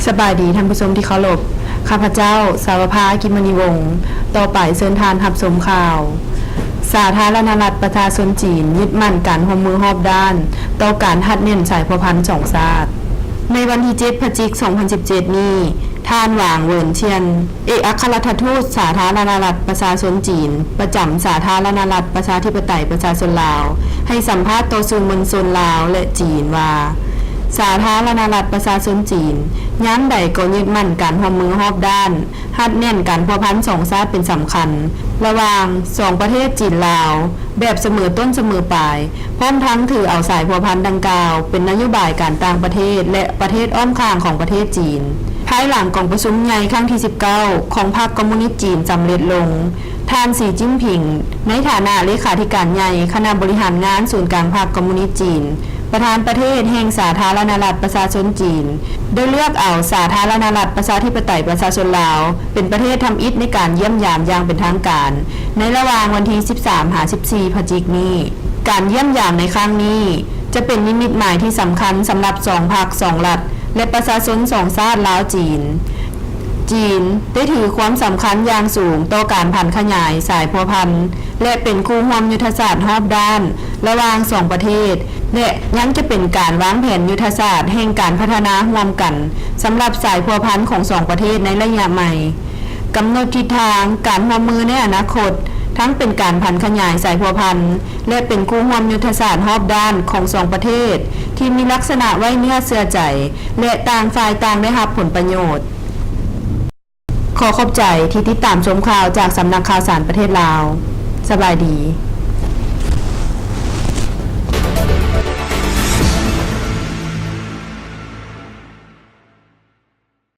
ສະບາຍດີທ່ານຜູ້ຊົມທີ່ເຄົາລົບ. ຂ້າພະເຈົ້າ ສາວະພາ ກິມມະນີວົງ. ຕໍ່ໄປເຊີນທ່ານຮັບຊົມຂ່າວ. ສາທາລະນະລັດປະຊາຊົນຈີນຍຶດໝັ້ນການຮ່ວມມືຮອບດ້ານຕໍ່ການຮັດແໜ້ນສາຍພົວພັນສອງຊາດ. ໃນວັນທີເຈັດ ພະຈິກ ສອງພັນສິບເຈັດນີ້, ທ່ານ ຫວາງ ເຫວີນຊຽນ ເອກອັກຄະລັດຖະທູດສາທາລະນະລັດປະຊາຊົນຈີນ ປະຈຳສາທາລະນະລັດປະຊາທິປະໄຕປະຊາຊົນລາວ ໃຫ້ສຳພາດຕໍ່ສື່ມວນຊົນລາວ ແລະ ຈີນວ່າ ສາທາລະນະລັດປະຊາຊົນຈີນ ຍາມໃດກໍຍຶດໝັ້ນການຮ່ວມມືຮອບດ້ານ, ຮັດແໜ້ນການພົວພັນສອງຊາດເປັນສຳຄັນ ລະຫວ່າງສອງປະເທດຈີນ-ລາວ ແບບສະເໝີຕົ້ນສະເໝີປາຍ, ພ້ອມທັງຖືເອົາສາຍພົວພັນດັ່ງກ່າວເປັນນະໂຍບາຍການຕ່າງປະເທດ ແລະ ປະເທດອ້ອມຂ້າງຂອງປະເທດຈີນ. ພາຍຫຼັງກອງປະຊຸມໃຫຍ່ຄັ້ງທີສິບເກົ້າ ຂອງພັກຄອມມູນິດຈີນສຳເລັດລົງ, ທ່ານ ສີ ຈິ້ນຜິງ ໃນຖານະເລຂາທິການໃຫຍ່ຄະນະບໍລິຫານງານສູນກາງພັກຄອມມູນິດຈີນ, ປະທານປະເທດແຫ່ງສາທາລະນະລັດປະຊາຊົນຈີນ ໄດ້ເລືອກເອົາສາທາລະນະລັດປະຊາທິປະໄຕປະຊາຊົນລາວ ເປັນປະເທດທຳອິດໃນການຢ້ຽມຢາມຢ່າງເປັນທາງການ ໃນລະຫວ່າງວັນທີສິບສາມ ຫາ ສິບສີ່ ພະຈິກນີ້. ການຢ້ຽມຢາມໃນຄັ້ງນີ້ ຈະເປັນນິມິດໝາຍທີ່ສຳຄັນສຳລັບສອງພັກ, ສອງລັດ ແລະ ປະຊາຊົນສອງຊາດລາວ-ຈີນ. ຈີນໄດ້ຖືຄວາມສຳຄັນຢ່າງສູງຕໍ່ການຜັນຂະຫຍາຍສາຍພົວພັນ ແລະ ເປັນຄູ່ຮ່ວມຍຸດທະສາດຮອບດ້ານລະຫວ່າງສອງປະເທດ ແລະ ຍັງຈະເປັນການວາງແຜນຍຸດທະສາດແຫ່ງການພັດທະນາຮ່ວມກັນສຳລັບສາຍພົວພັນຂອງສອງປະເທດໃນໄລຍະໃໝ່, ກຳນົດທິດທາງການຮ່ວມມືໃນອະນາຄົດ, ທັງເປັນການຜັນຂະຫຍາຍສາຍພົວພັນ ແລະ ເປັນຄູ່ຮ່ວມຍຸດທະສາດຮອບດ້ານຂອງສອງປະເທດ ທີ່ມີລັກສະນະໄວ້ເນື້ອເຊື່ອໃຈ ແລະ ຕ່າງຝ່າຍຕ່າງໄດ້ຮັບຜົນປະໂຫຍດ. ຂໍຂອບໃຈທີ່ຕິດຕາມຊົມຂ່າວຈາກສຳນັກຂ່າວສານປະເທດລາວ. ສະບາຍດີ.